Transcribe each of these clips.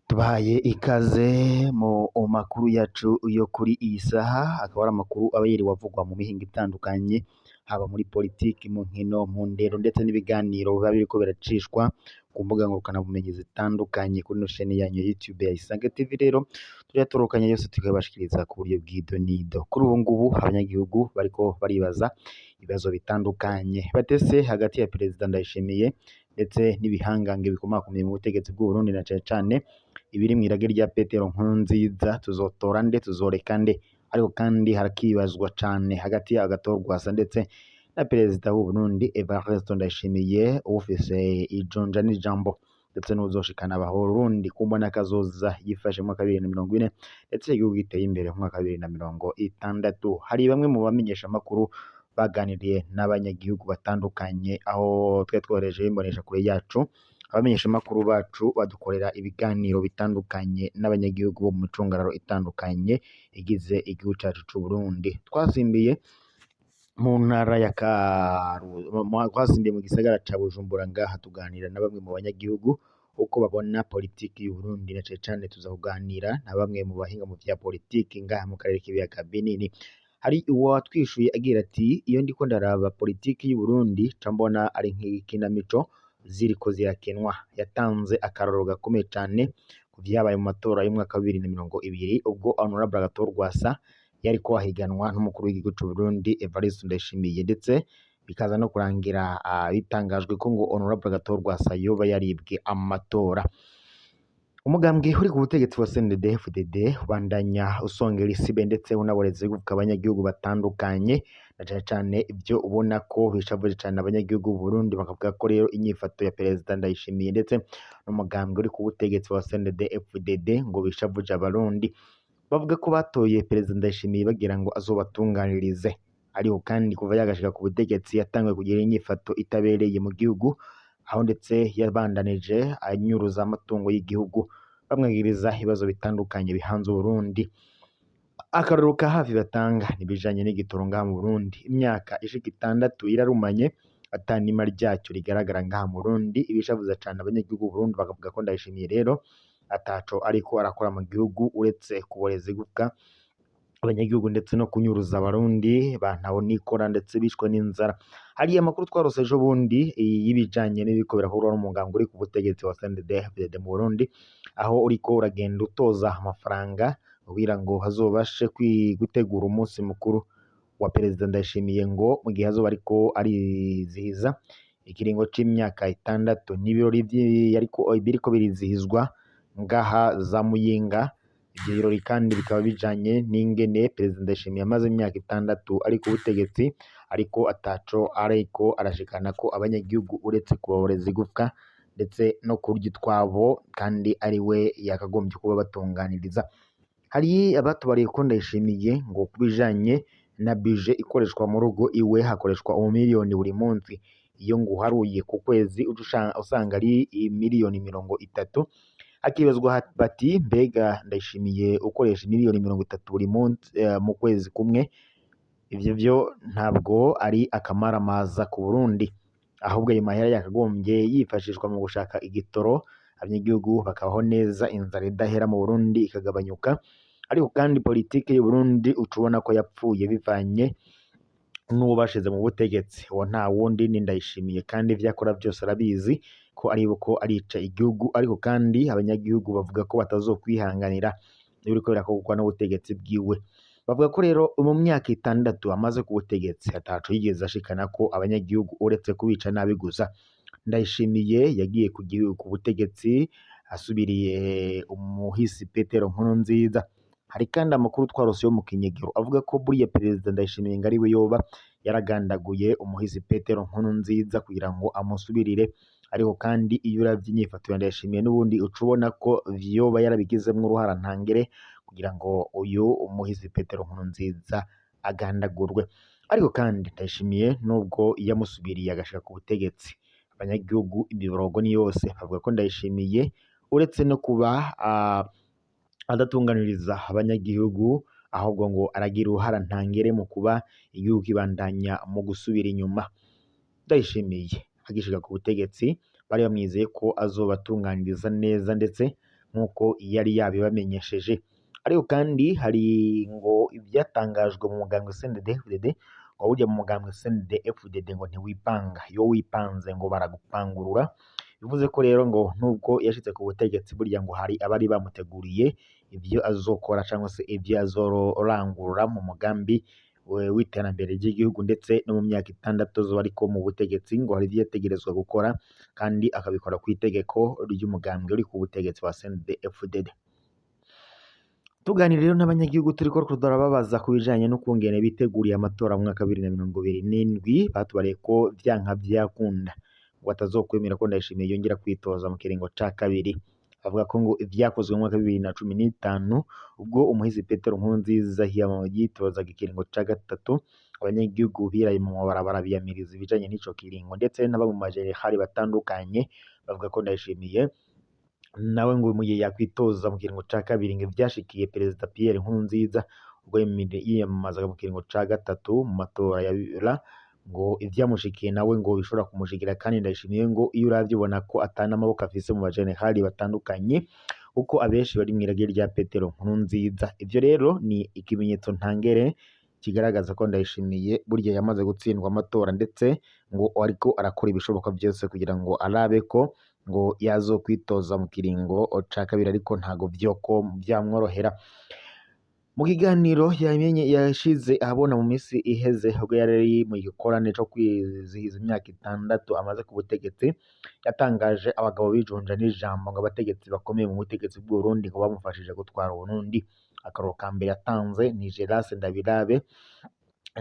Tubahaye ikaze mu makuru yacu yo kuri iyi saha, akaba ari amakuru aba yiriwe avugwa mu mihingo itandukanye, haba muri politiki, mu nkino, mu ndero ndetse n'ibiganiro biba biriko biracishwa ku mbuga ngurukanabumenyi zitandukanye kuri ino shene yanyu ya YouTube ya Isange TV. Rero turayatorokanya yose tukayabashikiriza ku buryo bw'idonido. Kuri ubu ngubu abanyagihugu bariko baribaza ibibazo bitandukanye batese hagati ya Perezida Ndayishimiye ndetse n'ibihangange bikomakomeye mu butegetsi bw'u Burundi, na cane cane ibiri mw'irage rya Petero Nkurunziza: tuzotora nde, tuzoreka nde? Ariko kandi harakibazwa cane hagati ya Agathon Rwasa ndetse na Perezida w'u Burundi Evariste Ndayishimiye, ufise ijonja n'ijambo ndetse n'uwuzoshikana Abarundi ku mbonakazoza yifashe mu mwaka wa 2040 ndetse igihugu giteye imbere mu mwaka wa 2060. Hari bamwe mu bamenyeshamakuru baganiriye n'abanyagihugu batandukanye, aho twari twohereje imboneshakure yacu. Abamenyeshamakuru bacu badukorera ibiganiro bitandukanye n'abanyagihugu bo mu micungararo itandukanye igize igihugu cacu c'u Burundi. Twasimbiye mu ntara ya twasimbiye mu gisagara ca Bujumbura, ngaha tuganira na bamwe mu banyagihugu uko babona politiki y'u Burundi, na cane cane tuza kuganira na bamwe mu bahinga mu vya politiki ngaha mu karere k'ibiyaga binini. Hari uwatwishuye agira ati: "Iyo ndiko ndaraba politiki y'u Burundi ca mbona ari nk'ikinamico ziriko zirakinwa." Yatanze akarorero gakomeye cane ku vyabaye mu matora y'umwaka wa 2020, ubwo Honorable Agathon Rwasa yariko ahiganwa n'umukuru w'igihugu c'u Burundi Evariste Ndayishimiye, ndetse bikaza no kurangira bitangajwe ko ngo Honorable Agathon Rwasa yoba yaribwe amatora. Umugambwe uri ku butegetsi wa CNDD-FDD ubandanya usongera isibe ndetse unaboreza igufwa abanyagihugu batandukanye, na cane cane ivyo ubona ko bishavuje cane abanyagihugu b'u Burundi, bakavuga ko rero inyifato ya Perezida Ndayishimiye ndetse n'umugambwe uri ku butegetsi wa CNDD-FDD ngo bishavuje Abarundi. Bavuga ko batoye Perezida Ndayishimiye bagira ngo azobatunganirize, ariko kandi kuva yagashika ku butegetsi yatanguye kugira inyifato itabereye mu gihugu, aho ndetse yabandanije anyuruza amatungo y'igihugu, bamwagiriza ibibazo bitandukanye bihanze Uburundi. Akarorero ka hafi batanga nibijanye n'igitoro ngaha mu Burundi. Imyaka ishika 6 irarumanye ata nima ryacyo rigaragara ngaha mu Burundi, ibishavuza cane abanyagihugu b'u Burundi, bakavuga ko Ndayishimiye rero ataco ariko arakora mu gihugu uretse kuboreza igufwa abanyagihugu ndetse no kunyuruza Abarundi bantaho nikora ndetse bishwe n'inzara. Hari amakuru twarose ejo bundi y'ibijanye n'ibiriko birakorwa n'umugambwe uri ku butegetsi wa CNDD-FDD mu Burundi, aho uriko uragenda utoza amafaranga kugira ngo hazobashe gutegura umunsi mukuru wa Perezida Ndayishimiye, ngo mu gihe azoba ariko arizihiza ikiringo c'imyaka 6. N'ibirori biriko birizihizwa ngaha za Muyinga. Ivyo birori kandi bikaba bijanye n'ingene Perezida Ndayishimiye amaze imyaka 6 ari ku butegetsi, ariko ataco ariko arashikana ko abanyagihugu uretse kubaboreza igufwa ndetse no kurya utwabo, kandi ari we yakagombye kuba batunganiriza. Hari abatubariye ko Ndayishimiye ngo ku bijanye na budget ikoreshwa mu rugo iwe hakoreshwa umumiliyoni buri munsi. Iyo ngo uharuye ku kwezi uca usanga ari 30 miliyoni. Hakibazwa bati: "Mbega Ndayishimiye ukoresha 30 miliyoni buri munsi mu kwezi kumwe, ivyo vyo ntabwo ari akamaramaza ku Burundi?" Ahubwo ayo mahera yakagombye yifashishwa mu gushaka igitoro, abanyagihugu bakabaho neza, inzara idahera mu Burundi ikagabanyuka. Ariko kandi politike y'u Burundi uca ubona ko yapfuye bivanye n'uwo bashize mu butegetsi. Uwo nta wundi ni Ndayishimiye, kandi ivyo akora vyose arabizi ko ariko arica igihugu. Ariko kandi abanyagihugu bavuga ko batazokwihanganira ibiriko birakorwa n'ubutegetsi bwiwe. Bavuga ko rero mu myaka 6 amaze ku butegetsi ataco yigeze ashikana ko abanyagihugu uretse kubica nabi gusa. Ndayishimiye yagiye ku butegetsi asubiriye umuhisi Petero Nkurunziza. Hari kandi amakuru twarose yo mu kinyegero avuga ko buriya Perezida Ndayishimiye ngo ariwe yoba yaragandaguye umuhisi Petero Nkurunziza kugira ngo amusubirire. Ariko kandi iyo uravye inyifato ya Ndayishimiye n'ubundi uca ubona ko vyoba yarabigizemwo uruhara ntangere kugira ngo uyu umuhisi Petero Nkurunziza agandagurwe. Ariko kandi Ndayishimiye nubwo yamusubiriye agashika ku butegetsi, abanyagihugu imiborogo ni yose. Bavuga ko Ndayishimiye uretse no kuba adatunganiriza abanyagihugu, ahubwo ngo aragira uruhara ntangere mu kuba igihugu kibandanya mu gusubira inyuma. Ndayishimiye agishika ku butegetsi bari bamwizeye ko azobatunganiriza neza ndetse nk'uko yari yabibamenyesheje, ariko kandi hari ngo ivyatangajwe mu mugambwe CNDD-FDD, ngo burya mu mugambwe CNDD-FDD ngo ntiwipanga, iyo wipanze ngo baragupangurura. Bivuze ko rero ngo nubwo yashitse ku butegetsi burya ngo hari abari bamuteguriye ivyo azokora cyangwa se ivyo azorangura mu mugambi w'iterambere ry'igihugu, ndetse no mu myaka 6 azoba ariko mu butegetsi ngo hari ivyo yategerezwa gukora kandi akabikora ku itegeko ry'umugambwe uri ku butegetsi wa CNDD-FDD. Tuganira rero n'abanyagihugu turiko turababaza ku bijanye n'ukungene biteguriye amatora mu mwaka wa 2027, batubariye ko vyanka vyakunda ngo batazokwemera ko Ndayishimiye yongera kwitoza mu kiringo ca kabiri. Avuga ko ngo ivyakozwe mu mwaka wa 2015 ubwo umuhizi Petero Nkurunziza yitozaga ikiringo ca gatatu, abanyagihugu biraye mu mabarabara biyamiriza ibijanye n'ico kiringo, ndetse na bamwe mu bajenerali batandukanye bavuga ko Ndayishimiye nawe ngo mu gihe yakwitoza mu kiringo ca kabiri ngo ivyashikiye Perezida Pierre Nkurunziza ubwo yiyamamazaga mu kiringo ca gatatu mu matora ya bibiri, ngo ivyamushikiye nawe ngo bishobora kumushikira. Kandi Ndayishimiye ngo iyo uravye ubona ko atana amaboko afise mu bajenerali batandukanye, kuko abenshi bari mw'irage rya Petero Nkurunziza. Ivyo rero ni ikimenyetso ntangere kigaragaza ko Ndayishimiye burya yamaze gutsindwa amatora, ndetse ngo ariko arakora ibishoboka vyose kugira ngo arabe ko ngo yazokwitoza mu kiringo ca kabiri, ariko ntago vyoko vyamworohera. Mu kiganiro yashize ahabona mu misi iheze ubwo yari mu gikorane co kwizihiza imyaka 6 amaze ku butegetsi, yatangaje abagabo bijunja n'ijambo ngo abategetsi bakomeye mu butegetsi bw'Uburundi ngo bamufashije gutwara Uburundi. Akarorero ka mbere yatanze ni Gerase Ndabirabe.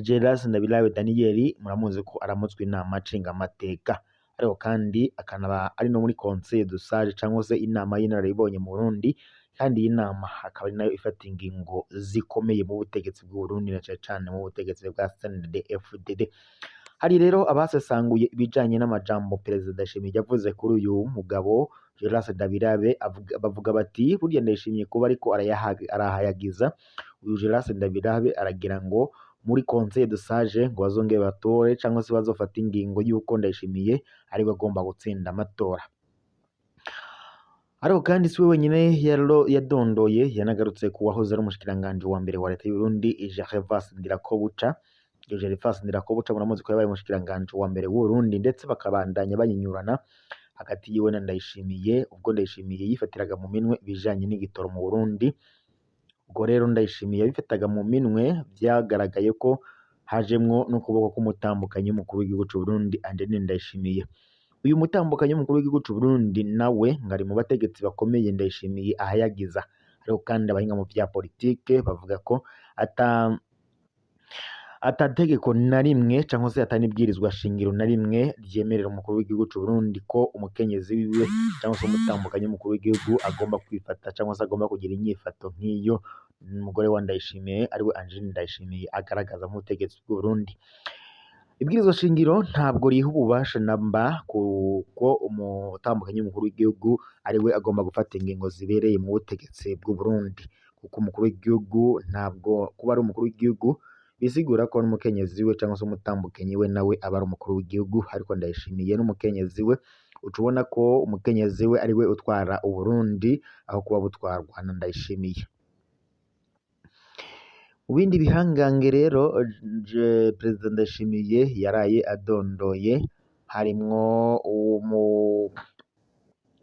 Gerase Ndabirabe Daniel muramuzi ko aramutswe inama nshingamateka, ariko kandi akanaba ari no muri Conseil de Sage cyangwa se inama y'inararibonye mu Burundi, kandi iyi nama akaba ari nayo ifata ingingo zikomeye mu butegetsi bw'Uburundi na cane cane mu butegetsi bwa CNDD-FDD. Hari rero abasesanguye ibijanye n'amajambo Perezida Ndayishimiye yavuze kuri uyu mugabo Gerase Ndabirabe, bavuga bati burya Ndayishimiye kuba ariko arahayagiza uyu Gerase Ndabirabe aragira ngo muri Conseil de Sage ngo bazongere batore cyangwa se bazofata ingingo y'uko Ndayishimiye ariwe agomba gutsinda amatora. Ariko kandi siwe wenyine yadondoye, yanagarutse ku wahoze ari umushikiranganji wa mbere wa leta y'Uburundi Gervais Ndirakobuca. Gervais Ndirakobuca muramuzi ko yabaye umushikiranganji wa mbere w'Uburundi, ndetse bakabandanya banyinyurana hagati yiwe na Ndayishimiye, ubwo Ndayishimiye yifatiraga mu minwe ibijanye n'igitoro mu Burundi. Ubwo rero Ndayishimiye yabifataga mu minwe, vyagaragaye ko hajemwo n'ukuboko k'umutambukanyi w'umukuru w'igihugu c'Uburundi Angeline Ndayishimiye. Uyu mutambukanyi w'umukuru w'igihugu c'Uburundi nawe ngo ari mu bategetsi bakomeye Ndayishimiye ahayagiza, ariko kandi abahinga mu vya politike bavuga ko atategeko na rimwe cyangwa se atanibwirizwa shingiro na rimwe ryemerera umukuru w'igihugu c'Uburundi ko umukenyezi wiwe cyangwa se umutambukanyi w'umukuru w'igihugu agomba kwifata cyangwa se agomba kugira inyifato nk'iyo umugore wa Ndayishimiye ariwe Angeline Ndayishimiye agaragaza mu butegetsi bw'Uburundi. Ibwirizwa shingiro ntabwo riha ububasha namba kuko umutambukanyi w'umukuru w'igihugu ariwe agomba gufata ingingo zibereye mu butegetsi bw'Uburundi, kuko umukuru w'igihugu ntabwo kuba ari umukuru w'igihugu bisigura ko n'umukenyezi we cyangwa se umutambukanyi we nawe aba ari umukuru w'igihugu. Ariko Ndayishimiye n'umukenyezi we uca ubona ko umukenyezi we ariwe utwara Uburundi aho kuba butwarwa na Ndayishimiye. Mu bindi bihangange rero Perezida Ndayishimiye yaraye adondoye harimwo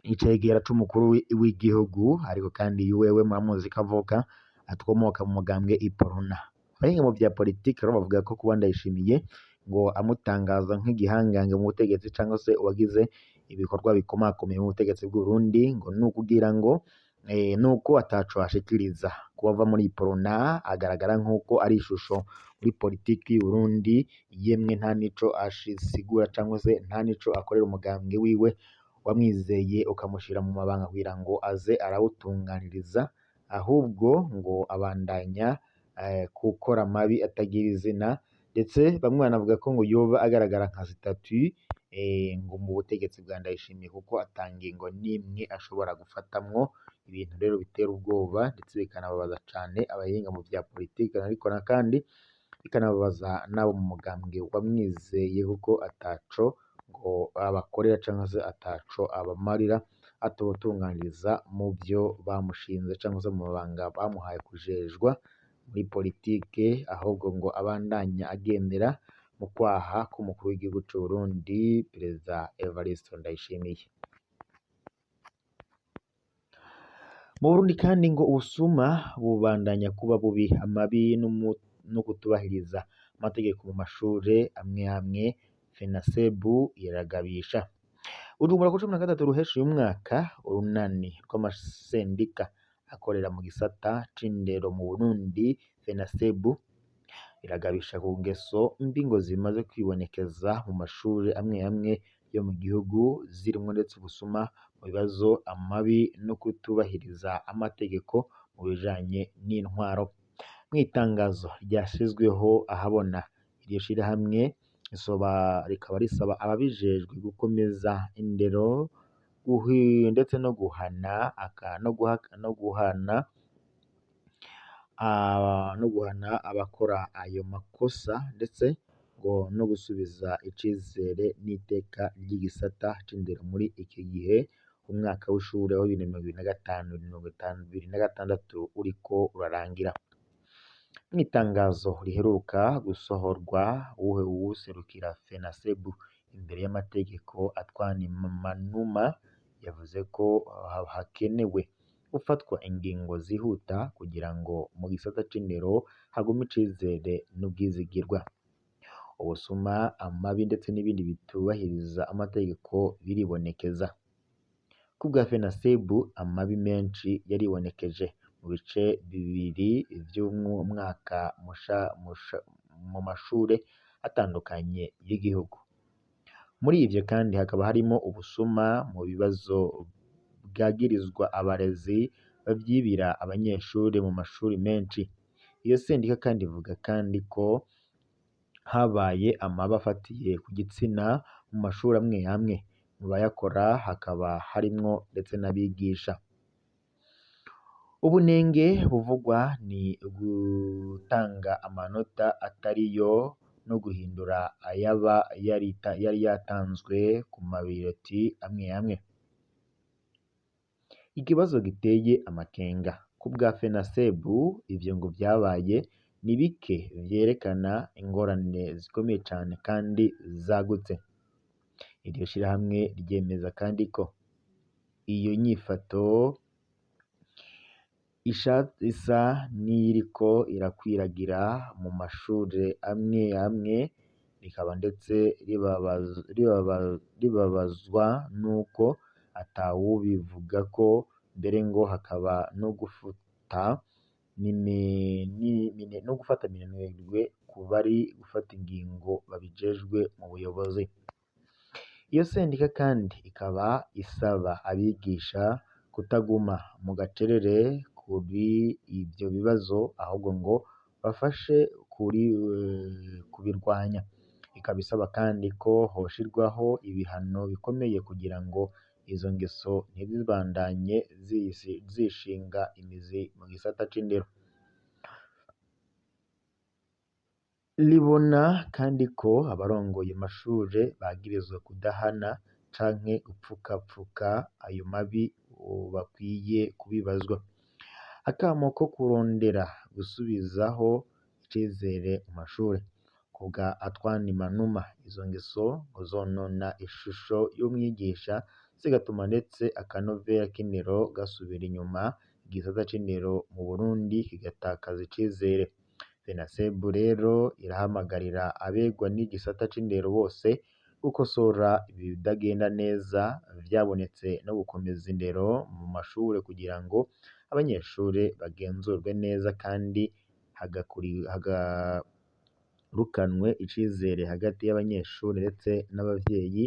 icegera c'umukuru w'igihugu, ariko kandi wewe muramuzi ko avuka atwomoka mu mugambwe Iprona. Abahinga mu vya politike rero bavuga ko kuba Ndayishimiye ngo amutangaza nk'igihangange mu butegetsi cyangwa se uwagize ibikorwa bikomakomeye mu butegetsi bw'Uburundi ngo ni ukugira ngo nuko ataco ashikiriza. Kuba ava muri Iprona agaragara nk'uko ari ishusho muri politiki y'Uburundi, yemwe nta nico asigura cyangwa se nta nico akorera umugambwe wiwe wamwizeye ukamushira mu mabanga kugira ngo aze arawutunganiriza, ahubwo ngo abandanya gukora amabi atagira izina, ndetse bamwe banavuga ko ngo yoba agaragara nka statut ngo mu butegetsi bwa Ndayishimiye, kuko ata ngingo n'imwe ashobora gufatamwo. Ibintu rero bitera ubwoba ndetse bikanababaza cane abahinga mu vya politike, ariko na kandi bikanababaza n'abo mu mugambwe wamwizeye, kuko ataco ngo abakorera canke se ataco abamarira, atobatunganiriza mu vyo bamushinze canke se mu mabanga bamuhaye kujejwa muri politike, ahubwo ngo abandanya agendera mu kwaha k'umukuru w'igihugu c'Uburundi Perezida Evariste Ndayishimiye. Mu Burundi kandi ngo ubusuma bubandanya kuba bubi, amabi no kutubahiriza amategeko mu mashure amwe amwe, FENASEB iragabisha. Bujumbura ku 13 Ruheshi uyu mwaka, urunani rw'amasendika akorera mu gisata c'indero mu Burundi FENASEB iragabisha ku ngeso mbi ngo zimaze kwibonekeza mu mashure amwe amwe yo mu gihugu, zirimwo ndetse ubusuma mu bibazo, amabi no kutubahiriza amategeko mu bijanye n'intwaro. Mw'itangazo ryashizweho ahabona, iryo shirahamwe rikaba risaba ababijejwe gukomeza indero ndetse no guhana no guhana abakora ayo makosa, ndetse ngo no gusubiza icizere n'iteka ry'igisata c'indero muri iki gihe umwaka w'ishure wa 2025/2026 uriko urarangira. Mw'itangazo riheruka gusohorwa, uwuserukira FENASEB imbere y'amategeko Antoine Manuma yavuze ko hakenewe gufatwa ingingo zihuta kugira ngo mu gisata c'indero hagume icizere n'ubwizigirwa. Ubusuma, amabi ndetse n'ibindi bitubahiriza amategeko biribonekeza. Kubwa FENASEB, amabi menshi yaribonekeje mu bice bibiri vy'umwaka mu mashure atandukanye y'igihugu. Muri ivyo kandi hakaba harimo ubusuma mu bibazo bwagirizwa abarezi bavyibira abanyeshuri mu mashuri menshi. Iyo sendika kandi ivuga kandi ko habaye amabi afatiye ku gitsina mu mashuri amwe amwe, mu bayakora hakaba harimwo ndetse n'abigisha. Ubunenge buvugwa ni gutanga amanota atariyo no guhindura ayaba yari yatanzwe ku mabireti amwe amwe. Ikibazo giteye amakenga kubwa FENASEB, ivyo ngo vyabaye ni bike vyerekana ingorane zikomeye cane kandi zagutse. Iryo shirahamwe ryemeza kandi ko iyo nyifato isa n'iyiriko irakwiragira mu mashure amwe amwe, rikaba ndetse ribabazwa n'uko atawubivugako, mbere ngo hakaba no gufata minenegwe ku bari gufata ingingo babijejwe mu buyobozi. Iyo sendika kandi ikaba isaba abigisha kutaguma mu gacerere kuri ivyo bibazo, ahubwo ngo bafashe kubirwanya. Ikaba isaba kandi ko hoshirwaho ibihano bikomeye kugira ngo izo ngeso ntizibandanye zishinga imizi mu gisata c'indero. Ribona kandi ko abarongoye amashure bagirizwa kudahana canke gupfukapfuka ayo mabi bakwiye kubibazwa. Akamo ko kurondera gusubizaho icizere mu mashure. Kubwa Antoine Manuma, izo ngeso ngo zonona ishusho y'umwigisha, zigatuma ndetse akanovera k'indero gasubira inyuma, igisata c'indero mu Burundi kigatakaza icizere. FENASEB rero irahamagarira abegwa n'igisata c'indero bose gukosora ibitagenda neza vyabonetse no gukomeza indero mu mashure kugira ngo abanyeshure bagenzurwe neza kandi hagarukanwe icizere hagati y'abanyeshure ndetse n'abavyeyi,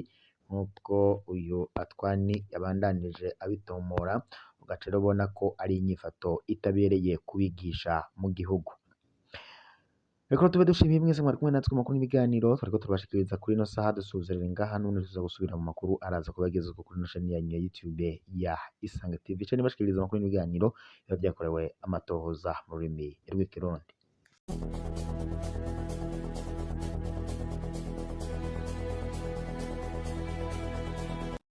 nk'uko uyu Antoine yabandanije abitomora. Ugaca rero ubona ko ari inyifato itabereye kubigisha mu gihugu. Reka tube dushimiye mwese mwari kumwe natwe mu makuru n'ibiganiro twariko turabashikiriza kuri ino saha. Dusuzerera ngaha none tuza gusubira mu makuru araza kubagezwa kuri ino chaîne yanyu ya YouTube ya Isange TV, chaîne ibashikiriza amakuru n'ibiganiro biba vyakorewe amatohoza mu rurimi rw'Ikirundi.